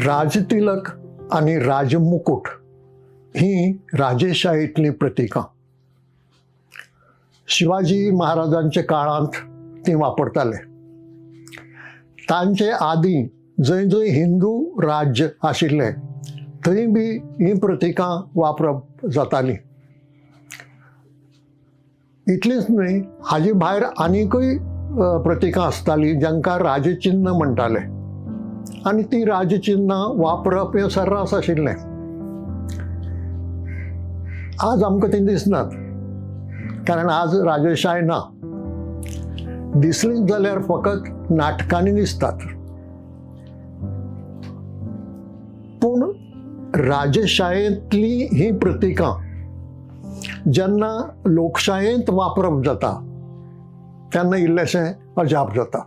राजतिलक आनी राजमुकुट ही राजेशाहीतलीं प्रतिकां. शिवाजी महाराजांच्या काळांत ती वापरताले. तांचे आदीं जंय जंय हिंदू राज्य आशिल्लें थंय बी हीं प्रतिकां वापरप जातालीं. इतलींच न्हय, हाजे भायर आनीकय प्रतिकां आसतालीं जांकां राजचिन्न म्हणटाले आनी तीं राजचिन्नां वापरप हें सर्रास आशिल्लें. आज आमकां तीं दिसनात, कारण आज राजेशाय ना. दिसलीच जाल्यार फकत नाटकांनी दिसतात. पूण राजेशायेंतली हीं प्रतिकां जेन्ना लोकशायेंत वापरप जाता तेन्ना इल्लेशें अजाप जाता.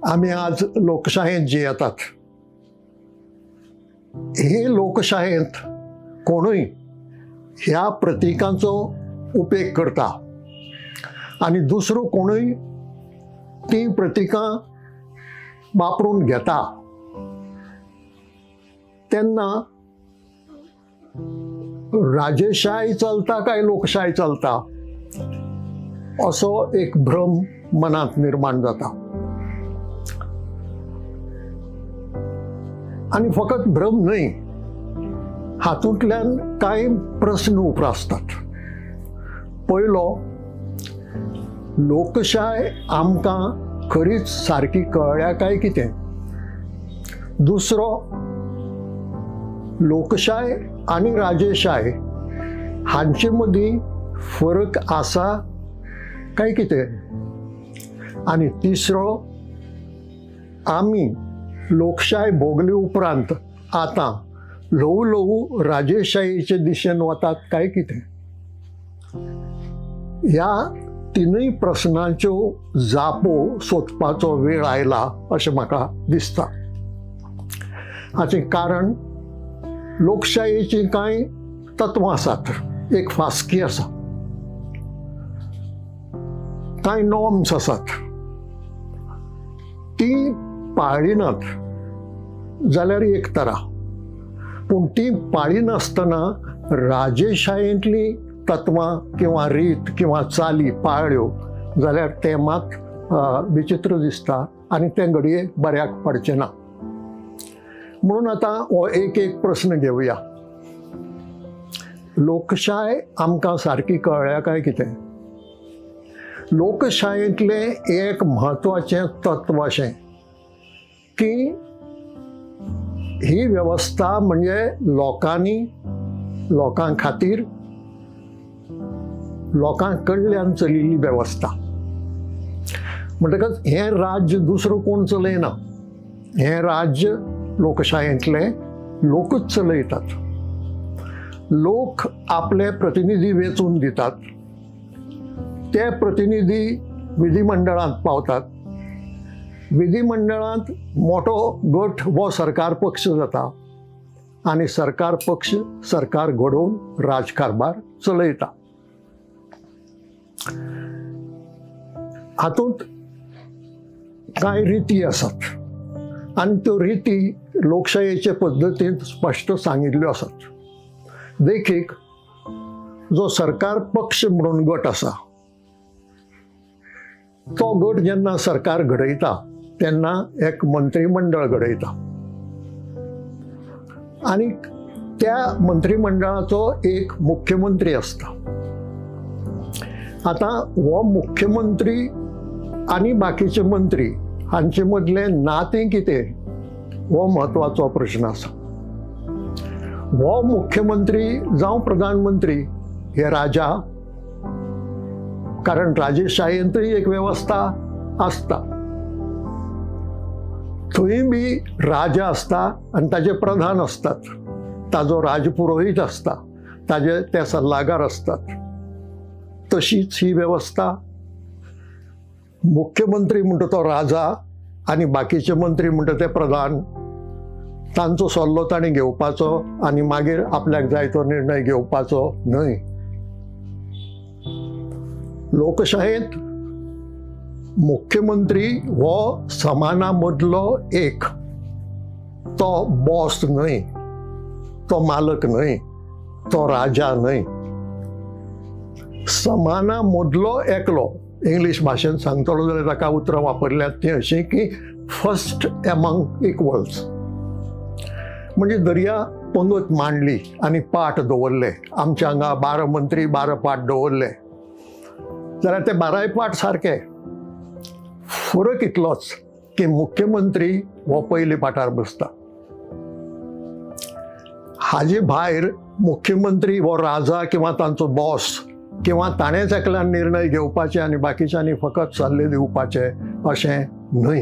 आमी आज लोकशायेंत जियेतात. हे लोकशायेंत कोणूय ह्या प्रतिकांचो उपेग करता आनी दुसरो कोणूय तीं प्रतिकां वापरून घेता तेन्ना राजेशाय चलता काय लोकशाय चलता असो एक भ्रम मनांत निर्माण जाता. आनी फकत भ्रम न्हय, हातूंतल्यान कांय प्रस्न उप्रासतात. पयलो, लोकशाय आमकां खरीच सारकी कळ्ळ्या काय कितें? दुसरो, लोकशाय आनी राजेशाय हांचे मदीं फरक आसा काय कितें? आनी तिसरो, आमी लोकशाय भोगले उपरांत आतां ल्हवू ल्हवू राजेशायेचे दिशेन वतात काय कितें? ह्या तिनूय प्रस्नांच्यो जापो सोदपाचो वेळ आयला अशें म्हाका दिसता. हाचें कारण, लोकशायेचीं कांय तत्वां आसात, एक फास्की आसा, कांय नॉर्म्स आसात, तीं पाळिनात जाल्यार एक तरा, पूण तीं पाळिनासतना राजेशायेंतलीं तत्वां किंवा रीत किंवा चाली पाळ्ळ्यो जाल्यार तें मात विचित्र दिसता आनी तें घडये बऱ्याक पडचें ना. म्हणून आतां हो एक एक प्रस्न घेवया. लोकशाय आमकां सारकी कळ्ळ्या काय कितें? लोकशायेंतलें एक म्हत्वाचें तत्व अशें की ही वेवस्था म्हणजे लोकांनी, लोकां खातीर, लोकां कडल्यान चलिल्ली वेवस्था. म्हणटकच हें राज्य दुसरो कोण चलयना, हें राज्य लोकशायेंतले लोकूच चलयतात. लोक आपले प्रतिनिधी वेंचून दितात, ते प्रतिनिधी विधिमंडळांत पावतात, विधिमंडळांत मोठो गट हो सरकार पक्ष जाता आनी सरकार पक्ष सरकार घडोवन राजकारभार चलयता. हातूंत कांय रिती आसात आनी त्यो रिती लोकशायेचे पद्दतींत स्पश्ट सांगिल्ल्यो आसात. देखीक, जो सरकार पक्ष म्हणून गट आसा तो गट जेन्ना सरकार घडयता तेन्ना एक मंत्रीमंडळ घडयता आनी त्या मंत्रीमंडळाचो एक मुख्यमंत्री आसता. आतां हो मुख्यमंत्री आनी बाकीचे मंत्री हांचे मदलें नातें कितें हो म्हत्वाचो प्रश्न आसा. हो मुख्यमंत्री जावं प्रधानमंत्री हे राजा, कारण राजेशायेंतूय एक वेवस्था आसता, थंय बी राजा आसता आनी ताजे प्रधान आसतात, ताजो राजपुरोहीत आसता, ताजे ते सल्लागार आसतात. तशीच ही वेवस्था. मुख्यमंत्री म्हणटा तो राजा आनी बाकीचे मंत्री म्हणटा ते प्रधान, तांचो सल्लो तांणी घेवपाचो आनी मागीर आपल्याक जाय तो निर्णय घेवपाचो न्हय. लोकशायेंत मुख्यमंत्री हो समाना मदलो एक, तो बॉस न्हय, तो मालक न्हय, तो राजा न्हय. समाना मदलो एकलो, इंग्लीश भाशेन सांगतलो जाल्यार ताका उतरां वापरल्यात तीं अशीं की फर्स्ट एमंग इक्वल्स. म्हणजे दर्या पंगत मांडली आनी पाट दवरले, आमच्या हांगा 12 मंत्री 12 पाट दवरले जाल्यार ते 12 पाट सारके. फरक इतलोच की मुख्यमंत्री हो पयले पाटार बसता. हाजे भायर मुख्यमंत्री हो राजा किंवा तांचो बॉस किंवा ताणेंच एकल्यान निर्णय घेवपाचे आनी बाकीच्यांनी फकत सल्ले दिवपाचे अशें न्हय.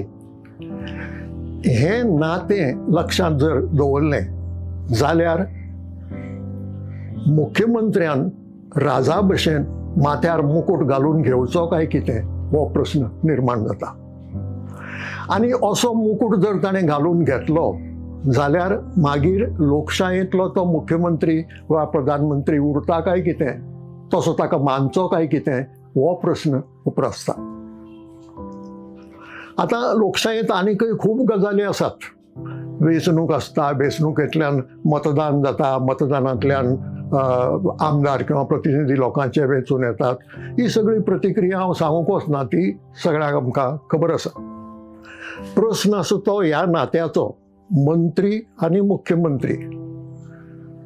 हें नातें लक्षांत जर दवरलें जाल्यार मुख्यमंत्र्यान राजा भशेन माथ्यार मुकूट घालून घेवचो काय कितें हो प्रस्न निर्माण जाता. आनी असो मुकूट जर ताणें घालून घेतलो जाल्यार मागीर लोकशायेंतलो तो मुख्यमंत्री वा प्रधानमंत्री उरता काय कितें, तसो ताका मानचो काय कितें हो प्रस्न उप्रासता. आतां लोकशायेंत आनीकय खूब गजाली आसात. वेंचणूक आसता, वेंचणुकेंतल्यान मतदान जाता, मतदानांतल्यान आमदार किंवा प्रतिनिधी लोकांचे वेंचून येतात. ही सगळी प्रतिक्रिया हांव सांगूंक वचना, ती सगळ्यांक आमकां खबर आसा. प्रस्न आसा तो ह्या नात्याचो, मंत्री आनी मुख्यमंत्री,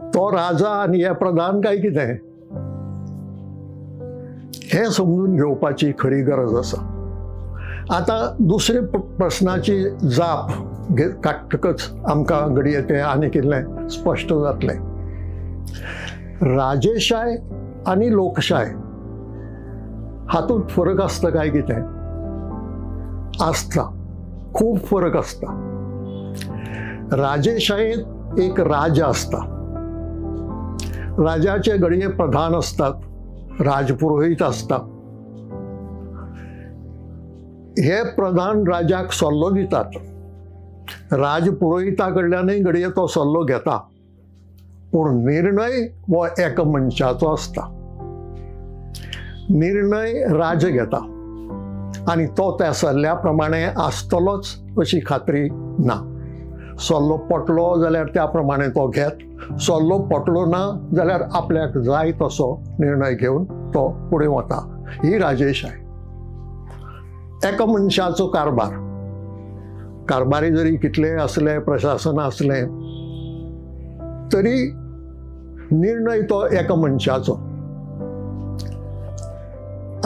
तो राजा आनी हे प्रधान काय कितें हें समजून घेवपाची खरी गरज आसा. आतां दुसरे प्रस्नाची जाप काडटकच आमकां घडये तें आनीक इल्लें स्पश्ट जातलें. राजेशाय आनी लोकशाय हातूंत फरक आसता काय कितें? आसता, खूब फरक आसता. राजेशायेंत एक राजा आसता, राजाचे घडये प्रधान आसतात, राजपुरोहीत आसता. हे प्रधान राजाक सल्लो दितात, राजपुरोहिता कडल्यानूय घडये तो सल्लो घेता, पूण निर्णय हो एका मनशाचो आसता. निर्णय राजा घेता आनी तो त्या सल्ल्या प्रमाणे आसतलोच अशी खात्री ना. सल्लो पटलो जाल्यार त्या प्रमाणे तो घेत, सल्लो पटलो ना जाल्यार आपल्याक जाय तसो निर्णय घेवन तो फुडें वता. ही राजेशाय. एका मनशाचो कारभार, कारभारी जरी कितले आसले, प्रशासन आसलें तरी निर्णय तो एका मनशाचो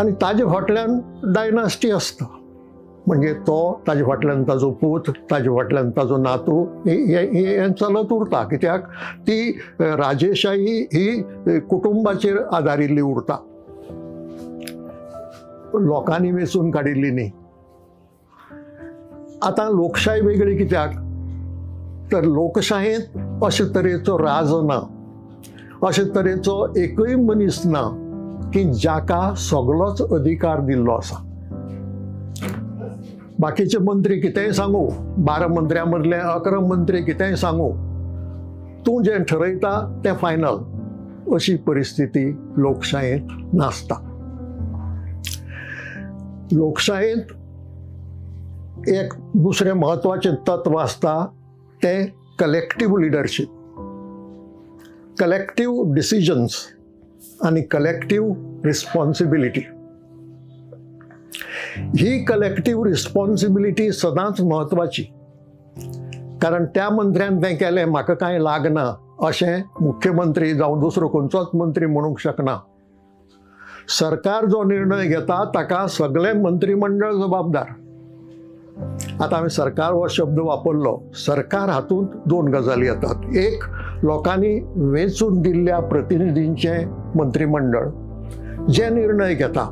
आनी ताजे फाटल्यान डायनास्टी आसता. म्हणजे तो ताजे फाटल्यान ताजो पूत, ताजे फाटल्यान ताजो नातू, हें चलत उरता. कित्याक ती राजेशाही ही कुटुंबाचेर आदारिल्ली उरता, लोकांनी वेंचून काडिल्ली न्ही. आतां लोकशाय वेगळी कित्याक? तर लोकशायेंत अशे तरेचो राजो ना, अशे तरेचो एकूय मनीस ना की जाका सगळोच अधिकार दिल्लो आसा. बाकीचे मंत्री कितेंय सांगू, 12 मंत्र्यां मदले 11 मंत्री कितेंय सांगू, तूं जें ठरयता तें फायनल, अशी परिस्थिती लोकशायेंत नासता. लोकशायेंत एक दुसरें म्हत्वाचें तत्व आसता तें कलेक्टीव लिडरशीप, कलेक्टीव डिसिजन्स आनी कलेक्टीव रिस्पॉन्सिबिलिटी. ही कलेक्टीव रिस्पॉन्सिबिलिटी सदांच म्हत्वाची, कारण त्या मंत्र्यान तें केलें म्हाका कांय लागना अशें मुख्यमंत्री जावं दुसरो खंयचोच मंत्री म्हणूंक शकना. सरकार जो निर्णय घेता ताका सगळें मंत्रीमंडळ जबाबदार. आतां हांवें सरकार हो शब्द वापरलो. सरकार हातूंत दोन गजाली येतात. एक, लोकांनी वेंचून दिल्ल्या प्रतिनिधींचें मंत्रीमंडळ जे निर्णय घेता,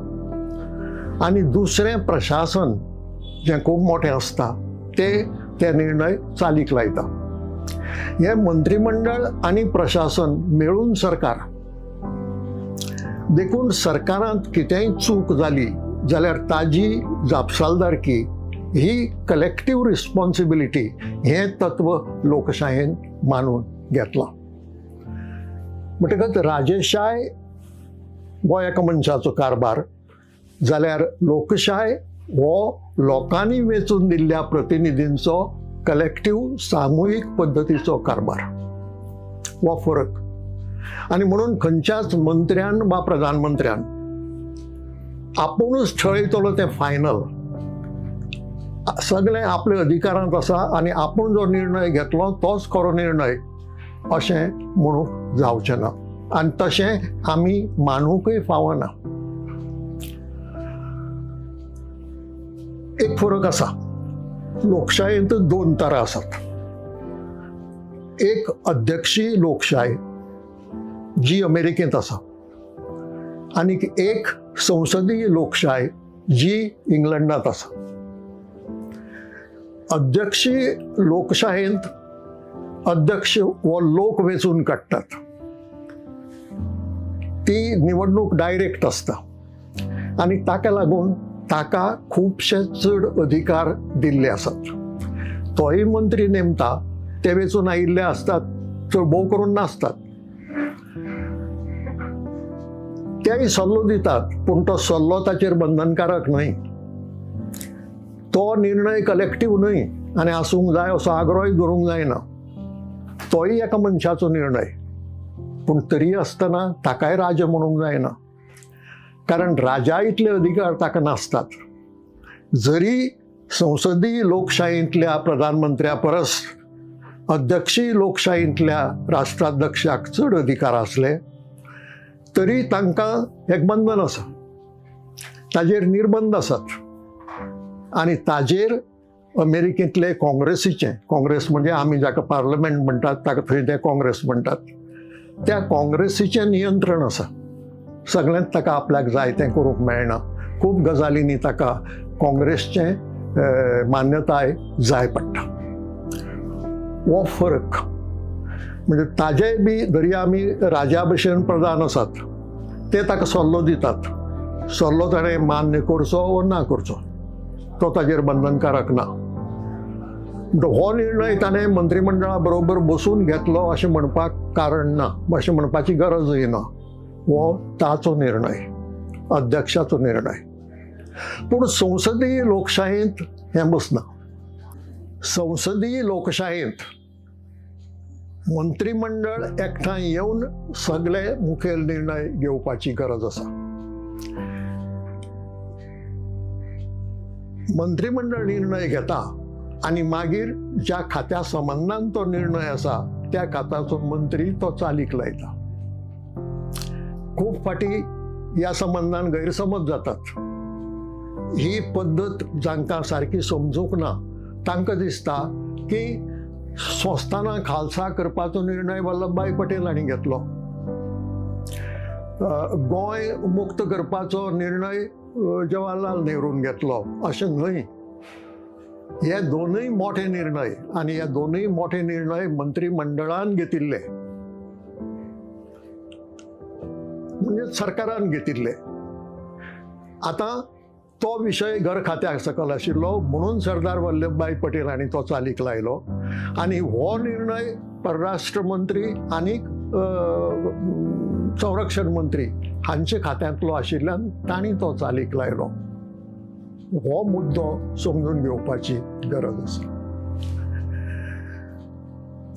आनी दुसरें प्रशासन जें खूब मोठें आसता ते ते निर्णय चालीक लायता. हें मंत्रीमंडळ आनी प्रशासन मेळून सरकार. देखून सरकारांत कितेंय चूक जाली जाल्यार ताजी जापसालदारकी ही कलेक्टीव रिस्पॉन्सिबिलिटी हें तत्व लोकशायेन मानून घेतलां. म्हणटकच राजेशाय हो एका मनशाचो कारभार जाल्यार लोकशाय हो लोकांनी वेंचून दिल्ल्या प्रतिनिधींचो कलेक्टीव सामुहीक पद्दतीचो कारभार हो फरक. आनी म्हणून खंयच्याच मंत्र्यान वा प्रधानमंत्र्यान आपुणूच ठरयतलो तें फायनल, सगळें आपल्या अधिकारांत आसा आनी आपूण जो निर्णय घेतलो तोच खरो निर्णय अशें म्हणूंक जावचें ना आनी तशें आमी मानूंकय फावना. एक फरक आसा, लोकशायेंत दोन तरा आसात. एक अध्यक्षीय लोकशाय जी अमेरिकेंत आसा आनी एक संसदीय लोकशाय जी इंग्लंडांत आसा. अध्यक्षीय लोकशायेंत अध्यक्ष हो लोक वेंचून काडटात, ती निवडणूक डायरेक्ट आसता आनी ताका लागून ताका खुबशे चड अधिकार दिल्ले आसात. तोय मंत्री नेमता, ते वेंचून आयिल्ले आसतात, चड भोव करून नासतात, तेय सल्लो दितात पूण तो सल्लो ताचेर बंधनकारक न्हय, तो निर्णय कलेक्टीव न्हय आनी आसूंक जाय असो आग्रोय धरूंक जायना. तोय एका मनशाचो निर्णय, पूण तरी आसतना ताकाय राजा म्हणूंक जायना, कारण राजा इतले अधिकार ताका नासतात. जरी संसदीय लोकशायेंतल्या प्रधानमंत्र्या परस अध्यक्षीय लोकशायेंतल्या राष्ट्राध्यक्षाक चड अधिकार आसले तरी तांकां एक बंधन आसा, ताजेर निर्बंध आसात आनी ताजेर अमेरिकेंतले काँग्रेसीचें, काँग्रेस म्हणजे आमी जाका पार्लमेंट म्हणटात ताका थंय ते काँग्रेस म्हणटात, त्या काँग्रेसीचें नियंत्रण आसा. सगळ्यांत ताका आपल्याक जाय तें करूंक मेळना, खूब गजालींनी ताका काँग्रेसचें मान्यताय जाय पडटा. हो फरक म्हणजे ताजेय बी जरी आमी राजा भशेन प्रधान आसात ते ताका सल्लो दितात, सल्लो ताणें मान्य करचो वा ना करचो तो ताजेर बंधनकारक ना. हो निर्णय ताणें मंत्रिमंडळा बरोबर बसून घेतलो अशें म्हणपाक कारण ना, अशें म्हणपाची गरजूय ना. हो ताचो निर्णय, अध्यक्षाचो निर्णय. पूण संसदीय लोकशायेंत हें बसना. संसदीय लोकशायेंत मंत्रिमंडळ एकठांय येवन सगळे मुखेल निर्णय घेवपाची गरज आसा. मंत्रिमंडळ निर्णय घेता आनी मागीर ज्या खात्या संबंदान तो निर्णय आसा त्या खात्याचो मंत्री तो चालीक लायता. खूब फाटी ह्या संबंदान गैरसमज जातात. ही पद्दत जांकां सारकी समजूंक ना तांकां दिसता की संस्थानां खालसा करपाचो निर्णय वल्लभभाई पटेल हांणी घेतलो, गोंय मुक्त करपाचो निर्णय जवाहरलाल नेहरून घेतलो, अशें न्हय. हे दोनूय मोठे निर्णय आनी हे दोनूय मोठे निर्णय मंत्रिमंडळान घेतिल्ले, म्हणजे सरकारान घेतिल्ले. आतां तो विशय घर खात्या सकल आशिल्लो म्हणून सरदार वल्लभभाई पटेल हांणी तो चालीक लायलो आनी हो निर्णय परराष्ट्र मंत्री आनी संरक्षण मंत्री हांचे खात्यांतलो आशिल्ल्यान तांणी तो चालीक लायलो. हो मुद्दो समजून घेवपाची गरज आसा.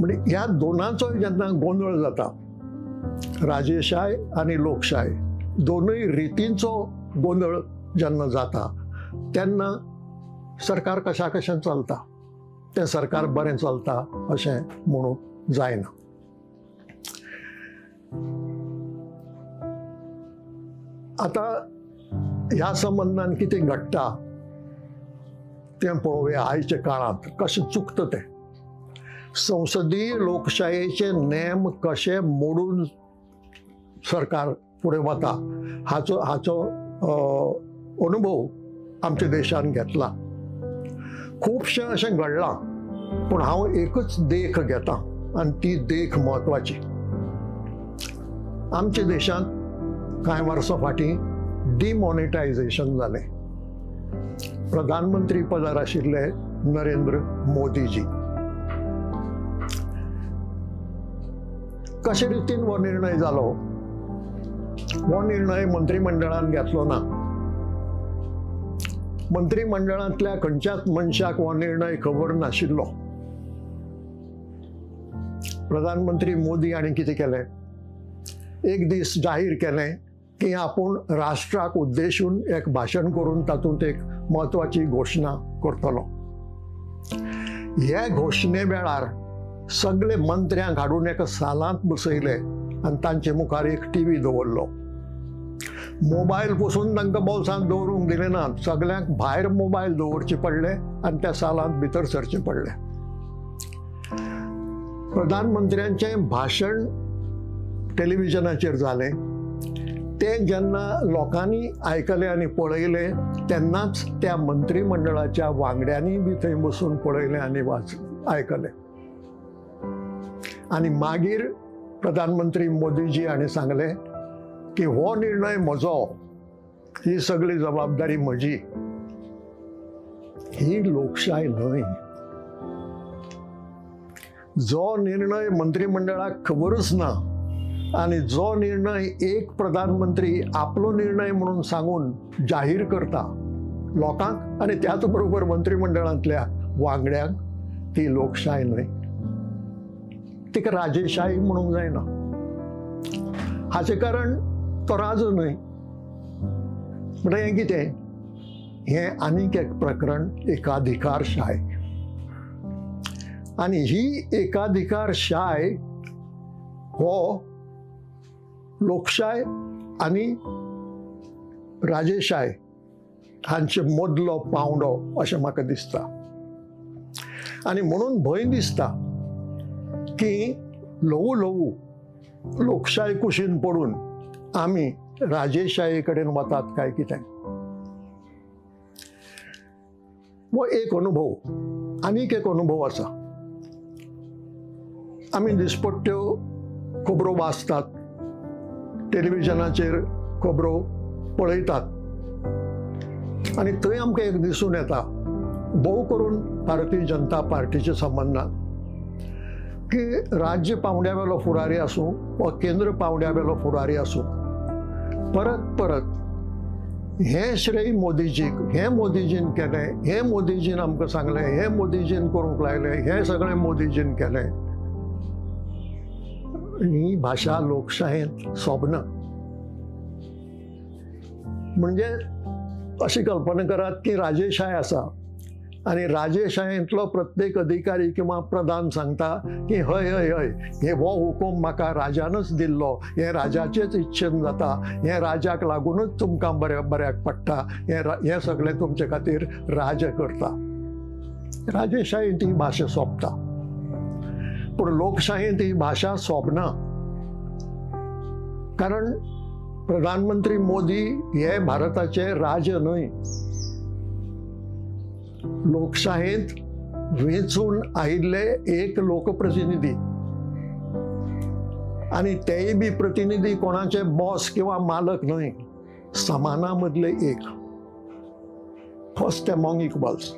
म्हणजे ह्या दोनांचो जेन्ना गोंदळ जाता, राजेशाय आनी लोकशाय दोनूय रितींचो गोंदळ जेन्ना जाता तेन्ना सरकार कशा कशें चलता, तें सरकार बरें चलता अशें म्हणूंक जायना. आतां ह्या संबंदान कितें घडटा तें पळोवया. आयच्या काळांत कशें चुकता तें, संसदीय लोकशायेचे नेम कशे मोडून सरकार फुडें वता हाचो हाचो अनुभव आमच्या देशान घेतला. खुबशें अशें घडलां, पूण हांव एकच देख घेता आनी ती देख म्हत्वाची. आमच्या देशांत कांय वर्सां फाटीं डिमॉनिटायझेशन जालें. प्रधानमंत्री पदार आशिल्ले नरेंद्र मोदीजी. कशे रितीन हो निर्णय जालो? हो निर्णय मंत्रिमंडळान घेतलो ना. मंत्रिमंडळांतल्या खंयच्याच मनशाक हो निर्णय खबर नाशिल्लो. प्रधानमंत्री मोदी हांणी कितें केलें, एक दीस जाहीर केलें की आपूण राष्ट्राक उद्देशून एक भाशण करून तातूंत एक म्हत्वाची घोशणा करतलो. हे घोशणे वेळार सगळे मंत्र्यांक हाडून एका सालांत बसयले आनी तांचे मुखार एक टीव्ही दवरलो. मोबायल पसून तांकां बोल्सांत दवरूंक दिले नात, सगळ्यांक भायर मोबायल दवरचे पडले आनी त्या सालांत भितर सरचें पडलें. प्रधानमंत्र्यांचें भाशण टेलिविजनाचेर जालें. तें जेन्ना लोकांनी आयकलें आनी पळयलें तेन्नाच त्या मंत्रीमंडळाच्या वांगड्यांनी बी थंय बसून पळयलें आनी आयकलें. आनी मागीर प्रधानमंत्री मोदीजी हांणी सांगलें की हो निर्णय म्हजो, ही सगळी जबाबदारी म्हजी. ही लोकशाय न्हय. जो निर्णय मंत्रीमंडळाक खबरूच ना आनी जो निर्णय एक प्रधानमंत्री आपलो निर्णय म्हणून सांगून जाहीर करता लोकांक आनी त्याच बरोबर मंत्रीमंडळांतल्या वांगड्यांक, ती लोकशाय न्हय, तिका राजेशाही म्हणूंक जायना. हाचें कारण तो राजो न्हय. म्हणटा हें कितें, हें आनीक एक प्रकरण एकाधिकारशाय. आनी ही एकाधिकारशाय हो लोकशाय आनी राजेशाय हांचे मदलो पांवडो अशें म्हाका दिसता. आनी म्हणून भंय दिसता की ल्हवू ल्हवू लोकशाय कुशीन पडून आमी राजेशाये कडेन वतात काय कितें. हो एक अनुभव. आनीक एक अनुभव आसा. आमी दिसपट्ट्यो खबरो वाचतात, टेलिविजनाचेर खबरो पळयतात आनी थंय आमकां एक दिसून येता, भोव करून भारतीय जनता पार्टीच्या संबंदान, की राज्य पांवड्या वेलो फुडारी आसूं वा केंद्र पांवड्या वेलो फुडारी आसूं, परत परत हें श्रेय मोदीजीक, हें मोदीजीन केलें, हें मोदीजीन आमकां सांगलें, हें मोदीजीन करूंक लायलें, हें सगळें मोदीजीन केलें. ही भाशा लोकशायेंत सोबना. म्हणजे अशी कल्पना करात की राजेशाय आसा आनी राजेशायेंतलो प्रत्येक अधिकारी किंवा प्रधान सांगता की हय हय हय, हे हो हुकूम म्हाका राजानच दिल्लो, हें राजाचेच इच्छेन जाता, हें राजाक लागूनच तुमकां बऱ्याक पडटा, हें सगळें तुमचे खातीर राजा करता. राजेशायेंत ही भाशा सोंपता, पूण लोकशायेंत ही भाशा सोंपना. कारण प्रधानमंत्री मोदी हे भारताचे राजे न्हय. लोकशायेंत वेंचून आयिल्ले एक लोकप्रतिनिधी आनी तेय बी प्रतिनिधी कोणाचे बॉस किंवा मालक न्हय, समाना मदले एक, फर्स्ट एमॉंग इक्वल्स.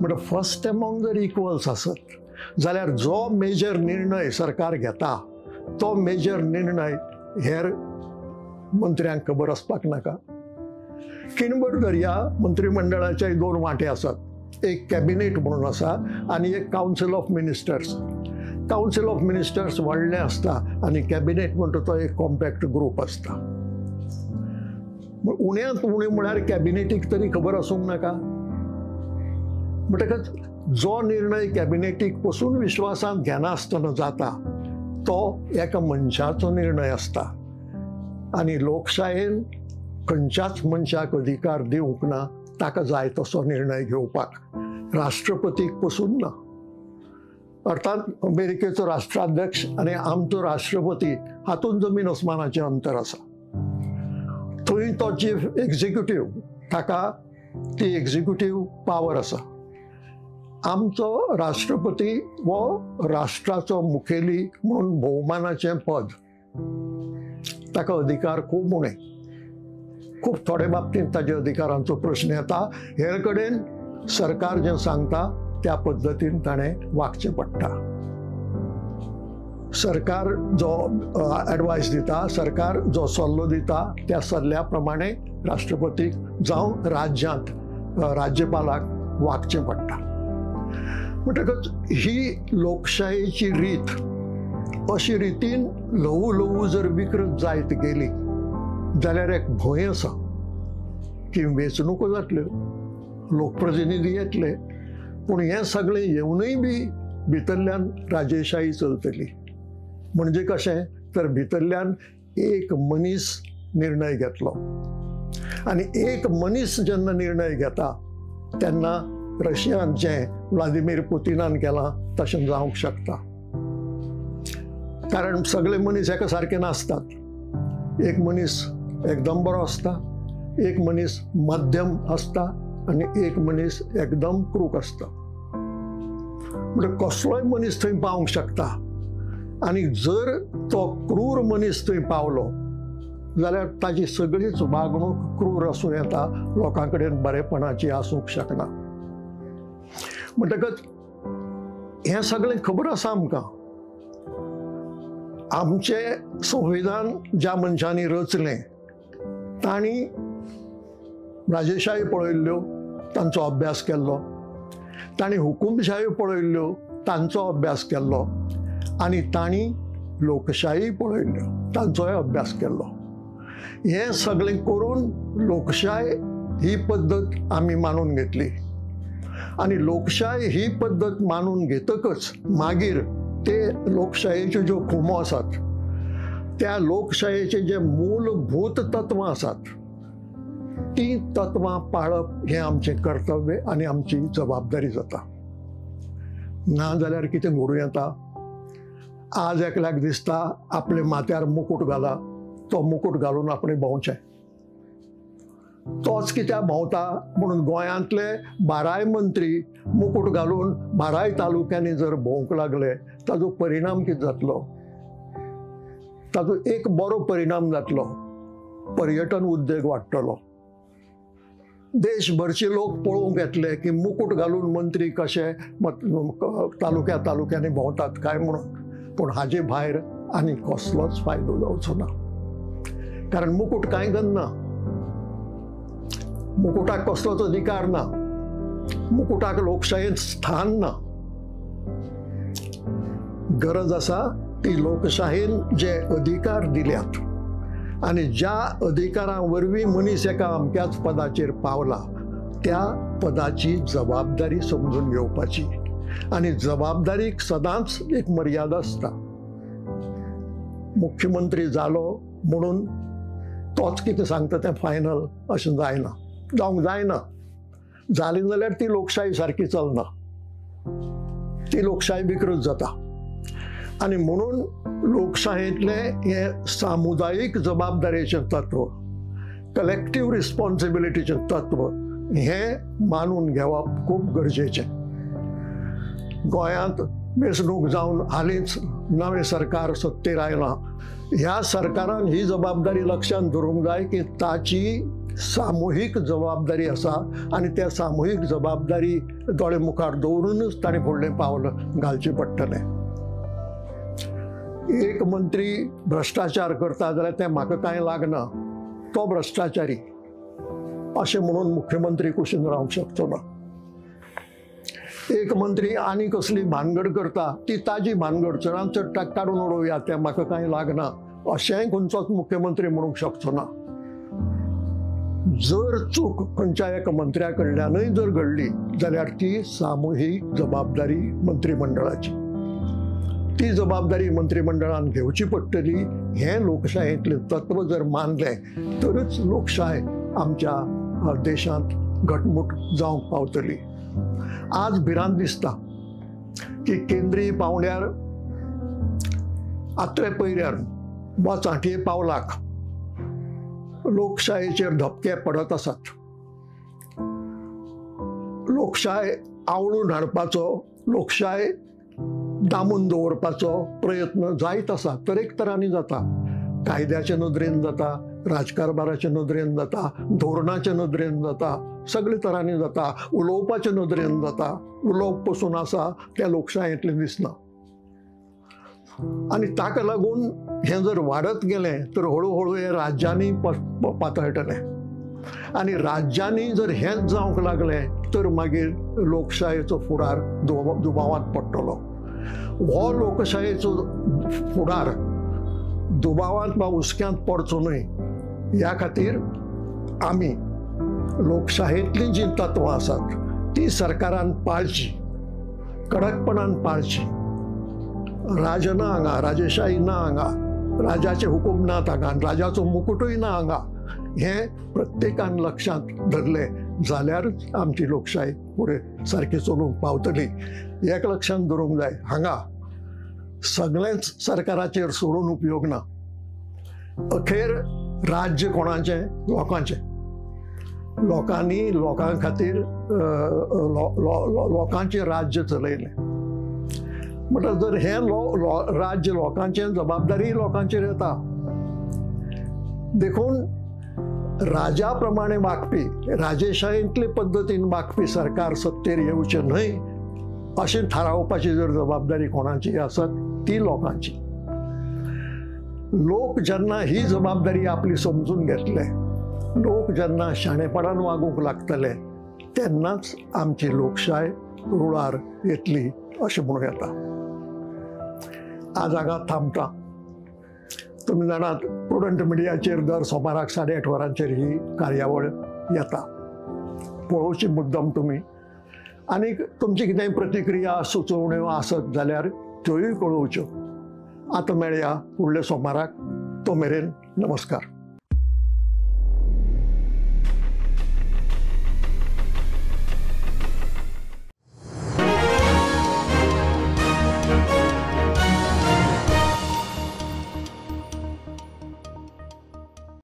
म्हणटा फर्स्ट एमॉंग जर इक्वल्स आसत जाल्यार जो मेजर निर्णय सरकार घेता तो मेजर निर्णय हेर मंत्र्यांक खबर आसपाक नाका. खिणभर दर्या मंत्रिमंडळाचे दोन वांटे आसात, एक कॅबिनेट म्हणून आसा आनी एक council of ministers. Council of ministers व्हडलें आसता आनी कॅबिनेट म्हणटा तो एक कॉम्पॅक्ट ग्रूप आसता. उण्यांत उणें म्हळ्यार कॅबिनेटीक तरी खबर आसूंक नाका. म्हणटकच जो निर्णय कॅबिनेटीक पसून विश्वासांत घेनासतना जाता तो एका मनशाचो निर्णय आसता आनी लोकशायेन खंयच्याच मनशाक अधिकार दिवंक ना ताका जाय तसो निर्णय घेवपाक, राष्ट्रपतीक पसून ना. अर्थात अमेरिकेचो राष्ट्राध्यक्ष आनी आमचो राष्ट्रपती हातूंत जमीन अस्मानाचें अंतर आसा. थंय तो चीफ एक्झिक्युटीव, ताका ती एक्झिक्युटीव पावर आसा. आमचो राष्ट्रपती हो राष्ट्राचो मुखेली म्हणून भोवमानाचें पद, ताका अधिकार खूब उणे, खूब थोडे बाबतींत ताजे अधिकारांचो प्रश्न येता. हेर कडेन सरकार जें सांगता त्या पद्दतीन ताणें वागचें पडटा. सरकार जो एडवायस दिता, सरकार जो सल्लो दिता त्या सल्ल्या प्रमाणे राष्ट्रपतीक जावं राज्यांत राज्यपालाक वागचें पडटा. म्हणटकच ही लोकशायेची रीत अशी रितीन ल्हवू ल्हवू जर विकृत जायत गेली जाल्यार एक भंय आसा की वेंचणुको जातल्यो, लोकप्रतिनिधी येतले, पूण हें सगळें येवनूय बी भितरल्यान राजेशाही चलतली. म्हणजे कशें तर भितरल्यान एक मनीस निर्णय घेतलो आनी एक मनीस जेन्ना निर्णय घेता तेन्ना रशियान जें व्लादिमीर पुतिनान केलां तशें जावंक शकता. कारण सगळे मनीस एका सारके नासतात. एक मनीस एकदम बरो आसता, एक मनीस मध्यम आसता आनी एक मनीस एकदम क्रूक आसता. म्हणजे कसलोय मनीस थंय पावंक शकता आनी जर तो क्रूर मनीस थंय पावलो जाल्यार ताजी सगळीच वागणूक क्रूर आसूं येता, लोकां कडेन बरेपणाची आसूंक शकना. म्हणटकच हें सगळें खबर आसा आमकां. आमचें संविधान ज्या मनशांनी रचलें तांणी राजेशाही पळयल्ल्यो, तांचो अभ्यास केल्लो, तांणी हुकुमशाही पळयल्ल्यो, तांचो अभ्यास केल्लो, आनी तांणी लोकशाही पळयल्ल्यो, तांचोय अभ्यास केल्लो. हें सगळें करून लोकशाय ही पद्दत आमी मानून घेतली आनी लोकशाय ही पद्दत मानून घेतकच मागीर ते लोकशायेच्यो ज्यो खुमो आसात, त्या लोकशायेचे जे मूलभूत तत्वां आसात तीं तत्वां पाळप हें आमचें कर्तव्य आनी आमची जबाबदारी जाता. ना जाल्यार कितें घडूं येता, आज एकल्याक दिसता आपले माथ्यार मुकूट घाला, तो मुकूट घालून आपणें भोंवचें, तोच कित्याक भोंवता म्हणून गोंयांतले 12 मंत्री मुकूट घालून 12 तालुक्यांनी जर भोंवंक लागले ताजो परिणाम कितें जातलो? ताजो एक बरो परिणाम जातलो, पर्यटन उद्देग वाडटलो. देशभरचे लोक पळोवंक येतले की मुकूट घालून मंत्री कशे तालुक्या तालुक्यांनी भोंवतात काय म्हणून. पूण हाजे भायर आनी कसलोच फायदो जावचो ना, कारण मुकूट कांय करना, मुकुटाक कसलोच अधिकार ना, मुकुटाक लोकशायेंत स्थान ना. गरज आसा ती लोकशायेन जे अधिकार दिल्यात आनी ज्या अधिकारां वरवीं मनीस एका अमक्याच पदाचेर पावला त्या पदाची जबाबदारी समजून घेवपाची. आनी जबाबदारीक सदांच एक मर्यादा आसता. मुख्यमंत्री जालो म्हणून तोच कितें सांगता तें फायनल अशें जायना, जावंक जायना. जालें जाल्यार ती लोकशाही सारकी चलना, ती लोकशाही विकृत जाता. आनी म्हणून लोकशायेंतलें हें सामुदायीक जबाबदारेचें तत्व, कलेक्टीव रिस्पॉन्सिबिलिटीचें तत्व हें मानून घेवप खूब गरजेचें. गोंयांत वेंचणूक जावन हालींच नवें सरकार सत्तेर आयलां. ह्या सरकारान ही जबाबदारी लक्षांत धरूंक जाय की ताची सामुहीक जबाबदारी आसा आनी त्या सामुहीक जबाबदारी दोळे मुखार दवरूनच ताणें फुडलें पावल घालचें पडटलें. एक मंत्री भ्रश्टाचार करता जाल्यार तें म्हाका कांय लागना, तो भ्रश्टाचारी अशें म्हणून मुख्यमंत्री कुशीन रावंक शकचो ना. एक मंत्री आनी कसली भानगड करता ती ताजी भानगड चडांत चड काडून उडोवया, तें म्हाका कांय लागना अशेंय खंयचोच मुख्यमंत्री म्हणूंक शकचो ना. जर चूक खंयच्या एका मंत्र्या कडल्यानूय जर घडली जाल्यार ती सामुहीक जबाबदारी मंत्रिमंडळाची, ती जबाबदारी मंत्रिमंडळान घेवची पडटली. हें लोकशायेंतलें तत्व जर मानलें तरच लोकशाय आमच्या देशांत घटमूट जावंक पावतली. आज भिरांत दिसता की केंद्रीय पावंड्यार आत्रे पयऱ्यार वा चांटये पावलाक लोकशायेचेर धपके पडत आसात. लोकशाय आवळून हाडपाचो, लोकशाय दामून दवरपाचो प्रयत्न जायत आसा, तरेकतरांनी जाता. कायद्याचे नदरेन जाता, राजकारभाराचे नदरेन जाता, धोरणाचे नदरेन जाता, सगळे तरांनी जाता, उलोवपाचे नदरेन जाता. उलोवप पसून आसा त्या लोकशायेंतलें दिसना आनी ताका लागून हें जर वाडत गेलें तर हळू हळू हें राज्यांनी पातळटलें. आनी राज्यांनी जर हेंच जावंक लागलें तर मागीर लोकशायेचो फुडार दुबावांत पडटलो. हो लोकशायेचो फुडार दुबावांत वा हुस्क्यांत पडचो न्हय ह्या खातीर आमी लोकशायेंतलीं जीं तत्वां आसात ती सरकारान पाळची, कडकपणान पाळची. राजा ना हांगा, राजेशाही ना हांगा, राजाचे हुकूम नात हांगा, राजाचो मुकुटूय ना हांगा, हें प्रत्येकान लक्षांत धरलें जाल्यारच आमची लोकशाय फुडें सारकी चलूंक पावतली. एक लक्षांत धरूंक जाय, हांगा सगळेंच सरकाराचेर सोडून उपयोग ना. अखेर राज्य कोणाचें? लोकांचें. लोकांनी लोकां खातीर लोकांचें राज्य चलयलें. म्हटल्यार जर हें राज्य लोकांचें, जबाबदारी लोकांचेर येता. देखून राजा प्रमाणे वागपी, राजेशाहींतले पद्दतीन वागपी सरकार सत्तेर येवचें न्हय अशें थारावपाची जर जबाबदारी कोणाची आसत ती लोकांची. लोक जेन्ना ही जबाबदारी आपली समजून घेतले, लोक जेन्ना शाणेपणान वागूंक लागतले तेन्नाच आमची लोकशाय रुळार येतली अशें म्हणूं येता. आज हांगा थांबता. तुमी जाणात, प्रुडंट मिडियाचेर दर सोमाराक 8:30 वरांचेर ही कार्यावळ येता. पळोवची मुद्दम तुमी. आनी तुमची कितेंय प्रतिक्रिया, सुचोवण्यो आसत जाल्यार त्योय कळोवच्यो. आतां मेळया फुडल्या सोमाराक. तो मेरेन नमस्कार.